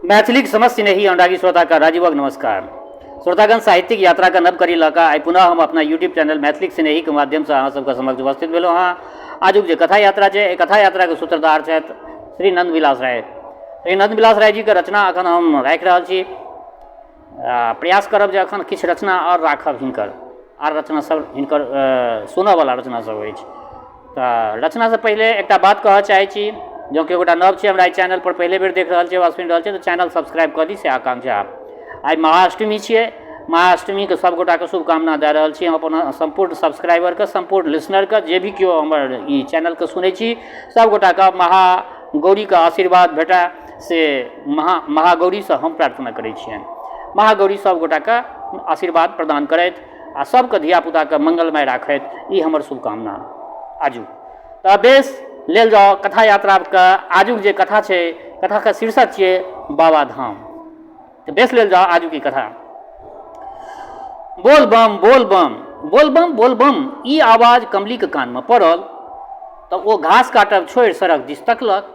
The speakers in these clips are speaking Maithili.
मैथिलीक समस्त स्नेही अनुरागी श्रोताके राजीवक नमस्कार। श्रोतागण, साहित्यिक यात्राके नव कड़ी लऽ कऽ आइ पुनः हम अपना यूट्यूब चैनल मैथिलीक स्नेहीके माध्यमसँ अहाँ सबके समक्ष उपस्थित भेलहुँ हँ। आजुक जे कथा यात्रा छै, एहि कथा यात्राके सूत्रधार छथि श्री नन्द विलास राय। श्री नन्द विलास राय जीके रचना एखन हम राखि रहल छी। प्रयास करब जे एखन किछु रचना आओर राखब हिनकर, आर रचना सब हिनकर सुनऽवला रचना सब अछि। तऽ रचनासँ पहिले एकटा बात कहऽ चाहै छी, जँ केओ गोटा नव छी हमरा एहि चैनलपर, पहिले बेर देख रहल छी वा सुनि रहल छी, तऽ चैनल सब्सक्राइब कऽ दी से आकांक्षा। आइ महाअष्टमी छियै। महाअष्टमीके सब गोटाके शुभकामना दए रहल छी हम अपन सम्पूर्ण सब्सक्राइबरके, सम्पूर्ण लिसनरके, जे भी केओ हमर ई चैनलके सुनै छी, सब गोटाके महा गौरीके आशीर्वाद भेटए से महागौरीसँ हम प्रार्थना करै छियनि। महागौरी सब गोटाके आशीर्वाद प्रदान करथि आ सबके धियापुताके मङ्गलमय राखथि, ई हमर शुभकामना आजुक। तऽ बेस, लेल जाउ कथा यात्राके आजुक जे कथा छै, कथाके शीर्षक छियै बाबाधाम। तऽ बेस, लेल जाउ आजुक ई कथा। बोल बम, बोल बम, बोल बम, बोल बम, ई आवाज कमलीके कानमे पड़ल तऽ ओ घास काटब छोड़ि सड़क दिस तकलक।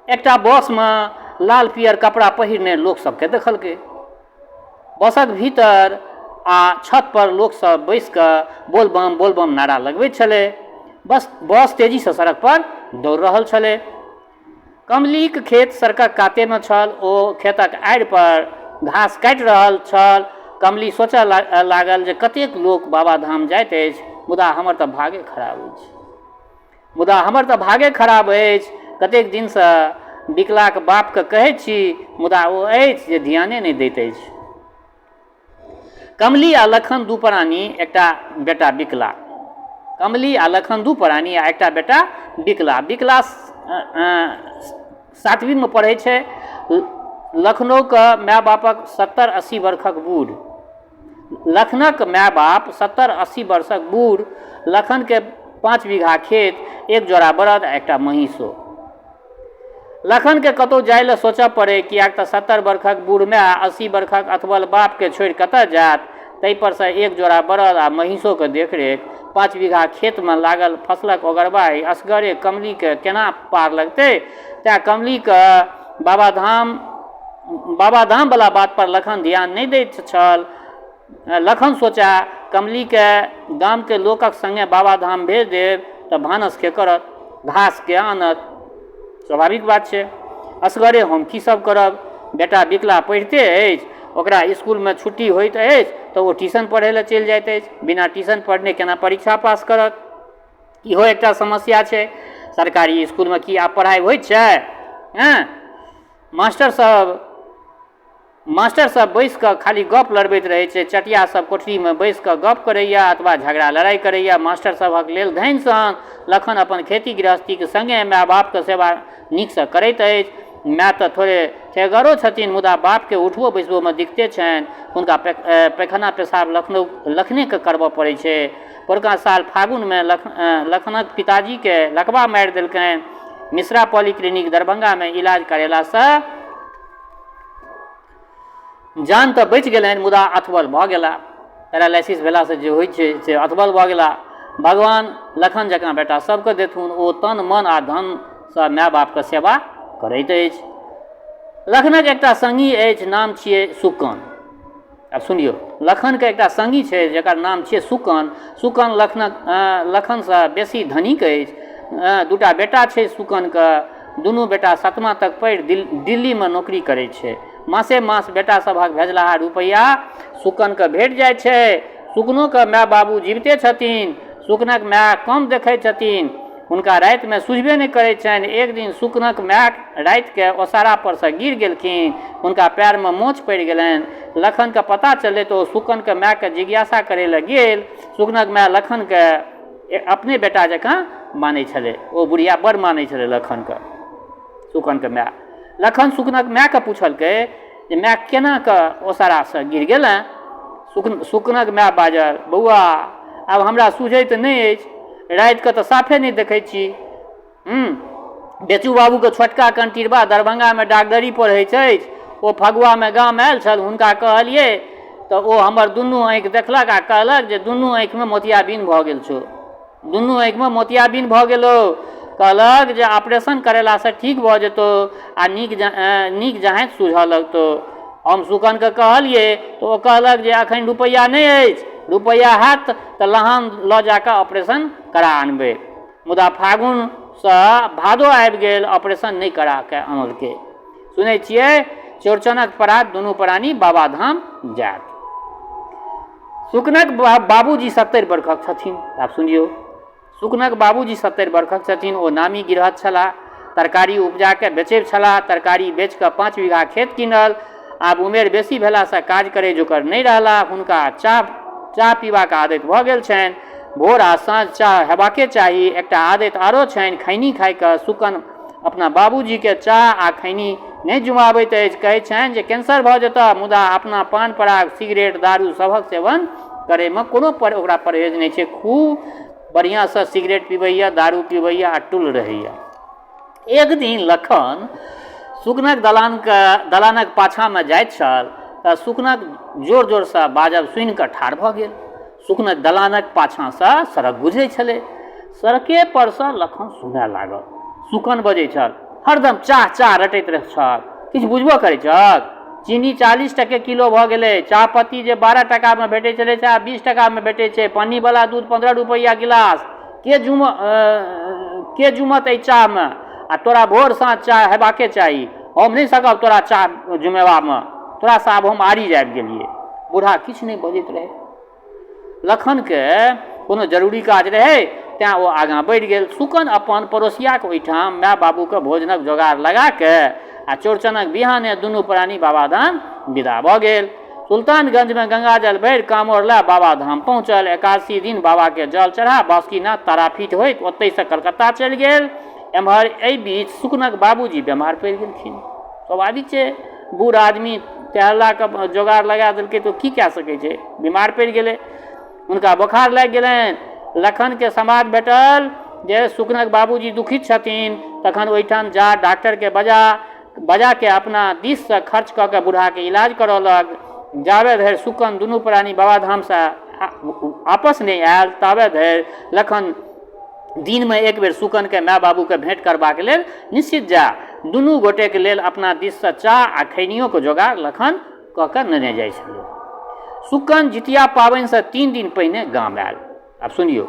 एकटा बसमे लाल पियर कपड़ा पहिरने लोक सबके देखलकै। बसक भीतर आ छत पर लोकसभ बैसि कऽ बोल बम, बोल बम नारा लगबैत छलै। बस तेजीसँ सड़क पर दौड़ रहल छलै। कमलीक खेत सड़कक कातेमे छल। ओ खेतक आड़ि पर घास काटि रहल छल। कमली सोचऽ लागल जे कतेक लोक बाबाधाम जाइत अछि, मुदा हमर तऽ भागे खराब अछि। मुदा हमर तऽ भागे खराब अछि। कतेक दिनसँ बिकलाक बापकेँ कहैत छी, मुदा ओ अछि जे ध्याने नहि दैत अछि। कमली आ लखन दू प्राणी, एकटा बेटा बिकला। कमली आ लखन दू प्राणी आ एकटा बेटा बिकला। बिकला सातवींमे पढ़ै छै। लखनऊके माय बापक 70-80 बरखक बूढ़। लखनक माय बाप 70-80 वर्षक बूढ़। लखनके 5 बीघा खेत, एक जोड़ा बरद आ एकटा महींसो। लखनके कतहु जाय लए सोचऽ पड़ै, किएक तऽ 70 बरखक बूढ़ माय आ 80 बरखक अथबल बापके छोड़ि कतऽ जायत? ताहिपर सँ एक जोड़ा बरद आ महींसोके देखरेख, 5 बीघा खेतमे लागल फसलक ओगरवाही असगरे कमलीके केना पार लगतै? तेँ कमलीके बाबाधाम बाबाधामवला बातपर लखन ध्यान नहि दैत छल। लखन सोचए, कमलीके गामके लोकक सङ्गे बाबाधाम भेज देब तऽ भानस के करत? घास के आनत? स्वाभाविक बात छै, असगरे हम की सब करब? बेटा बिकला पढ़िते अछि। ओकरा इसकुलमे छुट्टी होइत अछि तऽ ओ ट्यूशन पढ़ै लए चलि जाइत अछि। बिना ट्यूशन पढ़ने केना परीक्षा पास करत? इहो एकटा समस्या छै। सरकारी इसकुलमे की आब पढ़ाइ होइत छै? हँ, मास्टर सब बैस कऽ खाली गप लड़बैत रहै छै। चटिया सब कोठरीमे बैस कऽ गप करैया अथवा झगड़ा लड़ाइ करैया। मास्टर सभक लेल धनि सन। लखन अपन खेती गृहस्थीके सङ्गे माय बापके सेवा नीकसँ करैत अछि। माय तऽ थोड़े थेहगरो छथिन, मुदा बापके उठबो बैसबोमे दिक्कते छनि। हुनका पैखाना पेशाब लखनऊ लखनेके करबऽ पड़ै छै। पोरका साल फागुनमे लखनक पिताजीके लकवा मारि देलकनि। मिश्रा पॉलीक्लिनिक दरभंगामे इलाज करेलासँ जान तऽ बचि गेलनि, मुदा अथबल भऽ गेला। पैरालाइसिस भेलासँ जे होइ छै से अथबल भऽ गेला। भगवान लखन जकाँ बेटा सबके देथुन। ओ तन, मन आ धनसँ माय बापके सेवा करैत अछि। लखनक एकटा सङ्गी अछि, नाम छियै सुकन। आब सुनियौ, लखनके एकटा सङ्गी छै जकर नाम छियै सुकन। सुकन लखनसँ बेसी धनिक अछि। दूटा बेटा छै सुकनके। दुनू बेटा सतमा तक पढ़ि दिल्लीमे नौकरी करै छै। मासे मास बेटा सभक भेजलाहा रुपैआ सुकनके भेट जाइ छै। सुकनोके माय बाबू जीविते छथिन। सुकनक माय कम देखै छथिन। हुनका रातिमे सुझबे नहि करै छनि। एक दिन सुकनक माय रातिके ओसारा परसँ गिर गेलखिन। हुनका पएरमे मोच पड़ि गेलनि। लखनके पता चललै तऽ ओ सुकनके मायके जिज्ञासा करै लए गेल। सुकनक माय लखनके अपने बेटा जकाँ मानै छलै। ओ बुढ़िया बड़ मानै छलै लखनके, सुकनके माय। लखन सुकनक मायके पुछलकै जे माय, केना कऽ ओसारासँ गिर गेलेँ? सुकनक माय बाजल, बौआ, आब हमरा सुझैत नहि अछि। रातिके तऽ साफे नहि देखै छी। बेचू बाबूके छोटका कंटीरबा दरभंगामे डागदरी पढ़ैत अछि। ओ फगुआमे गाम आयल छल। हुनका कहलियै तऽ ओ हमर दुनू आँखि देखलक आ कहलक जे दुनू आँखिमे मोतियाबिन्द भऽ गेल छौ, दुनू आँखिमे मोतियाबिन्द भऽ गेलौ। कहलक जे ऑपरेशन करेलासँ ठीक भऽ जेतौ आ नीक नीक जहाँति सूझऽ लगतौ। हम सुकनके कहलियै तऽ ओ कहलक जे एखन रुपैआ नहि अछि, रुपैआ हैत तऽ लहान लऽ जा कऽ ऑपरेशन करा अनबै। मुदा फागुनसँ भादो आबि गेल, ऑपरेशन नहि करा कऽ अनलकै। सुनै छियै चौरचनक परात दुनू प्राणी बाबाधाम जायत। सुकनक बाबूजी 70 बरखक छथिन। आब सुनियौ, सुकनक बाबूजी 70 बरखक छथिन। ओ नामी गिरहत छलाह, तरकारी उपजा कऽ बेचैत छलाह। तरकारी बेच कऽ 5 बीघा खेत कीनल। आब उमेर बेसी भेलासँ काज करै जोकर नहि रहला। हुनका चाह पीबाक आदति भऽ गेल छनि। भोर आ साँझ चाह हेबाके चाही। एकटा आदति आरो छनि, खैनी खाइके। सुकन अपना बाबूजीके चाह आ खैनी नहि जुमाबैत अछि, कहैत छनि जे कैंसर भऽ जेतह, मुदा अपना पान पराग, सिगरेट, दारू सभक सेवन करैमे कोनो पर ओकरा परहेज नहि छै। खूब बढ़िआँसँ सिगरेट पीबैए, दारू पीबैए आ टुल रहैए। एक दिन लखन सुकनक दलानक पाछाँमे जाइत छल तऽ सुकनक जोर जोरसँ बाजब सुनि कऽ ठाढ़ भऽ गेल। सुकनक दलानक पाछाँसँ सड़क गुजरै छलै। सड़के परसँ लखन सुनय लागल। सुकन बजै छल, हरदम चाह चाह रटैत रहै छल, किछु बुझबो करै छहक? चीनी 40 टके किलो भऽ गेलै, चाहपत्ती जे 12 टाकामे भेटै छलै से आब 20 टाकामे भेटै छै, पन्नीवला दूध 15 रुपैआ गिलास, के जुमत एहि चाहमे? आ तोरा भोर साँझ चाह हेबाके चाही। हम नहि सकब तोरा चाह जुमेबामे, तोरासँ आब हम आरी आबि गेलियै। बूढ़ा किछु नहि बजैत रहै। लखनके कोनो जरूरी काज रहै तेँ ओ आगाँ बढ़ि गेल। सुकन अपन पड़ोसियाक ओहिठाम माय बाबूके भोजनक जोगाड़ लगा कऽ आ चौरचनक बिहाने दुनू प्राणी बाबाधाम विदा भऽ गेल। सुल्तानगंजमे गंगाजल भरि कामोर लए बाबाधाम पहुँचल। एकादशी दिन बाबाके जल चढ़ा बासुकीनाथ तारापीठ होइत ओतहिसँ कलकत्ता चलि गेल। एम्हर एहि बीच सुकनक बाबूजी बेमार पड़ि गेलखिन। स्वाभाविक छै, बूढ़ आदमी टहललाके जोगाड़ लगा देलकै तऽ ओ की कए सकै छै। बीमार पड़ि गेलै, हुनका बोखार लागि गेलनि। लखनके समाद भेटल जे सुकनक बाबूजी दुखित छथिन। तखन ओहिठाम जा डॉक्टरके बजा बजाके अपना दिससँ खर्च कऽ के बूढ़ाके इलाज करौलक। जाबे धरि सुकन दुनू प्राणी बाबाधामसँ आपस नहि आयल ताबे धरि लखन दिनमे एक बेर सुकनके माय बाबूके भेँट करबाक लेल निश्चित जा दुनू गोटेके लेल अपना दिससँ चाह आ खैनियोके जोगाड़ लखन कऽ कऽ नेने जाइ छलै। सुकन जितिया पाबनिसँ 3 दिन पहिने गाम आयल। आब सुनियौ,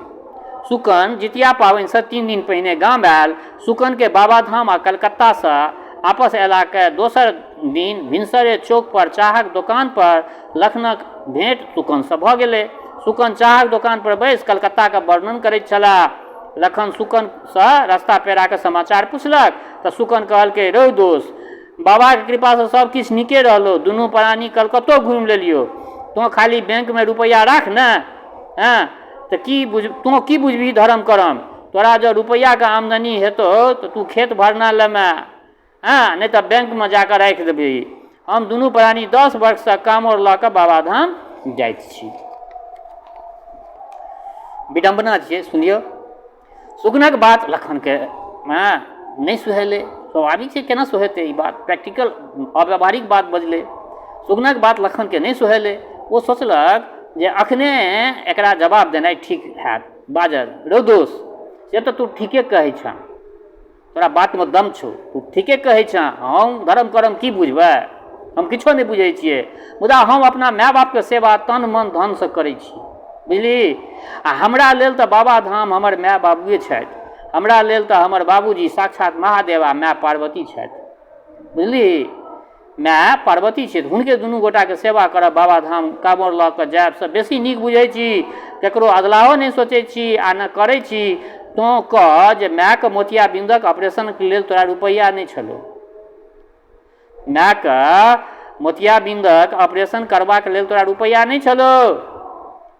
सुकन जितिया पाबनिसँ 3 दिन पहिने गाम आयल। सुकनके बाबाधाम आ कलकत्तासँ आपस अयलाके दोसर दिन भिनसरे चौक पर चाहक दोकान पर लखनक भेँट सुकनसँ भऽ गेलै। सुकन चाहक दोकान पर बैसि कलकत्ताके वर्णन करैत छलाह। लखन सुकनसँ रस्ता पेराके समाचार पुछलक तऽ सुकन कहलकै, रौ दोस, बाबाके कृपासँ सब किछु नीके रहलौ, दुनू प्राणी कलकत्तो घुमि लेलियौ, तोँ खाली बैंकमे रुपैआ राख ने। हँ तऽ की बुझ तोँ की बुझबिही धरम करम? तोरा जँ रुपैआके आमदनी हेतौ तऽ तू खेत भरना लेमे, हँ नहि तऽ बैंकमे जा कऽ राखि देबही। हम दुनू प्राणी 10 वर्षसँ कामोर लऽ कऽ बाबाधाम जाइत छी। विडम्बना छियै, सुनियौ। सुगनक बात लखनके हँ नहि सुहेलै। स्वाभाविक छै, केना सुहेतै ई बात? प्रैक्टिकल अव्यावहारिक बात बजलै। सुगनक बात लखनके नहि सुहेलै। ओ सोचलक जे अखने एकरा जवाब देनाइ ठीक हैत। बाजल, रौ दोस, से तऽ तू ठीके कहै छह, तोरा बातमे दम छौ, तू ठीके कहै छह। हम धर्म करम की बुझबै? हम किछो नहि बुझै छियै, मुदा हम अपना माय बापके सेवा तन मन धनसँ करै छी, बुझलिही? आ हमरा लेल तऽ बाबाधाम हमर माय बाबुए छथि। हमरा लेल तऽ हमर बाबूजी साक्षात महादेव आ माय पार्वती छथि, बुझलिही? माय पार्वती छथि। हुनके दुनू गोटाके सेवा करब, बाबाधाम काँवर लऽ कऽ जायब से बेसी नीक बुझै छी। ककरो अधलाहो नहि सोचै छी आ ने करै छी। तोँ कह जे मायके मोतियाबिन्दक ऑपरेशनके लेल तोरा रुपैआ नहि छलौ? मायके मोतियाबिन्दक ऑपरेशन करबाक लेल तोरा रुपैआ नहि छलौ?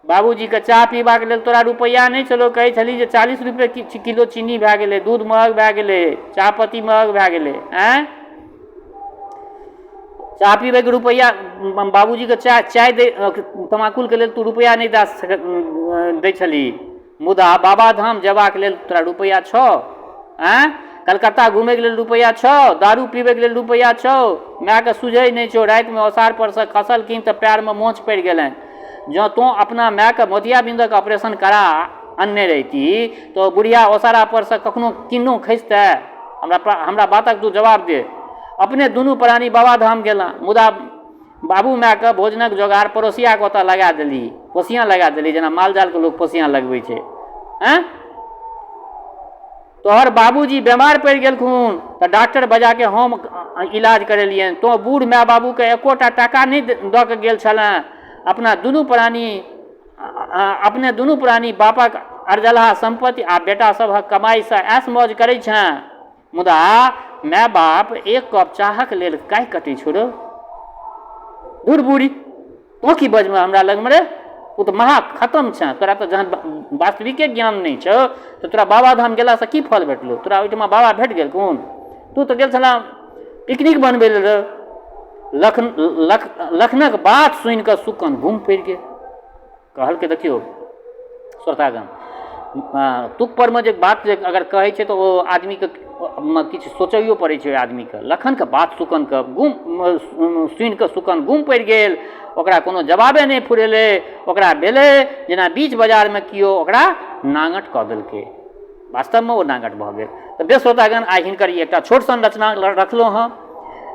बाबूजीके चाह पीबाक लेल तोरा रुपैआ नहि छलौ? कहै छलही जे 40 रुपैए किलो चीनी भए गेलै, दूध महग भए गेलै, चाहपत्ती महग भए गेलै। आँय, चाह पीबैके रुपैआ बाबूजीके चाय चाय दै तमाकुलके लेल तू रुपैआ नहि दए सक दै छलही, मुदा बाबाधाम जेबाक लेल तोरा रुपैआ छौ? आँय, कलकत्ता घुमैके लेल रुपैआ छौ? दारू पीबैके लेल रुपैआ छौ? मायके सुझै नहि छौ, रातिमे ओसारपर सँ खसलखिन तऽ पएरमे मोच पड़ि गेलनि। जँ तोँ अपना मायके मोतियाबिन्दक ऑपरेशन करा अनने रहिती तऽ बुढ़िया ओसारा परसँ कखनो किन्नहुँ खसितै? हमरा हमरा बातक तू जवाब दे। अपने दुनू प्राणी बाबाधाम गेलाँ, मुदा बाबू मायके भोजनक जोगाड़ पड़ोसियाके ओतऽ लगा देलही, पोसियाँ लगा देलही, जेना माल-जालके लोक पोसियाँ लगबै छै। आँय? तोहर बाबूजी बेमार पड़ि गेलखुन तऽ डॉक्टर बजाके हम इलाज करेलियनि। तोँ बूढ़ माय बाबूके एकोटा टाका नहि दऽ कऽ गेल छलेँ। अपना दुनू प्राणी अपने दुनू प्राणी बापक अरजलहा सम्पत्ति आ बेटा सभक कमाइसँ ऐश मौज करै छेँ। मुदा माय बाप एक कप चाहक लेल काहि कटै छौ रौ। धुर बूड़ि, तोँ की बजबेँ हमरा लगमे रे? तू तऽ महा खतम छेँ। तोरा तऽ जहन वास्तविके ज्ञान नहि छौ तऽ तोरा बाबाधाम गेलासँ की फल भेटलौ? तोरा ओहिठमा बाबा भेट गेलखुन? तू तऽ गेल छलेँ पिकनिक बनबै लेल रौ। लखन लख लखनक बात सुनि कऽ सुकन गुम पड़ि गेल। कहलकै देखियौ श्रोतागण, तुक परमे जे बात जे अगर कहै छै तऽ ओ आदमीके किछु सोचैयो पड़ै छै ओहि आदमीके। लखनके बात सुकनके गुम सुनि कऽ सुकन गुम पड़ि गेल। ओकरा कोनो जवाबे नहि फुरेलै। ओकरा भेलै जेना बीच बाजारमे केओ ओकरा नाङ्गट कऽ देलकै। वास्तवमे ओ नाङ्गट भऽ गेल। तऽ बेस श्रोतागण, आइ हिनकर ई एकटा छोट सन रचना रखलहुँ हँ।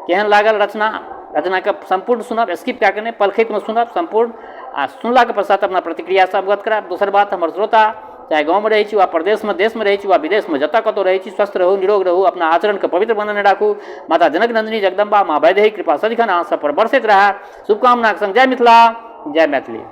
केहन लागल रचना? रचनाके सम्पूर्ण सुनब, स्किप कए कऽ नहि, पलखतिमे सुनब सम्पूर्ण आ सुनलाके पश्चात अपना प्रतिक्रियासँ अवगत करायब। दोसर बात, हमर श्रोता चाहे गाँवमे रहै छी वा परदेशमे, देशमे रहै छी वा विदेशमे, जतऽ कतहु रहै छी, स्वस्थ रहू, निरोग रहू, अपना आचरणके पवित्र बनेने राखू। माता जनक नन्दिनी जगदम्बा माँ वैदेही कृपा सदिखन अहाँ सब पर बरसैत रहए। शुभकामनाके सङ्ग जय मिथिला, जय मैथिली।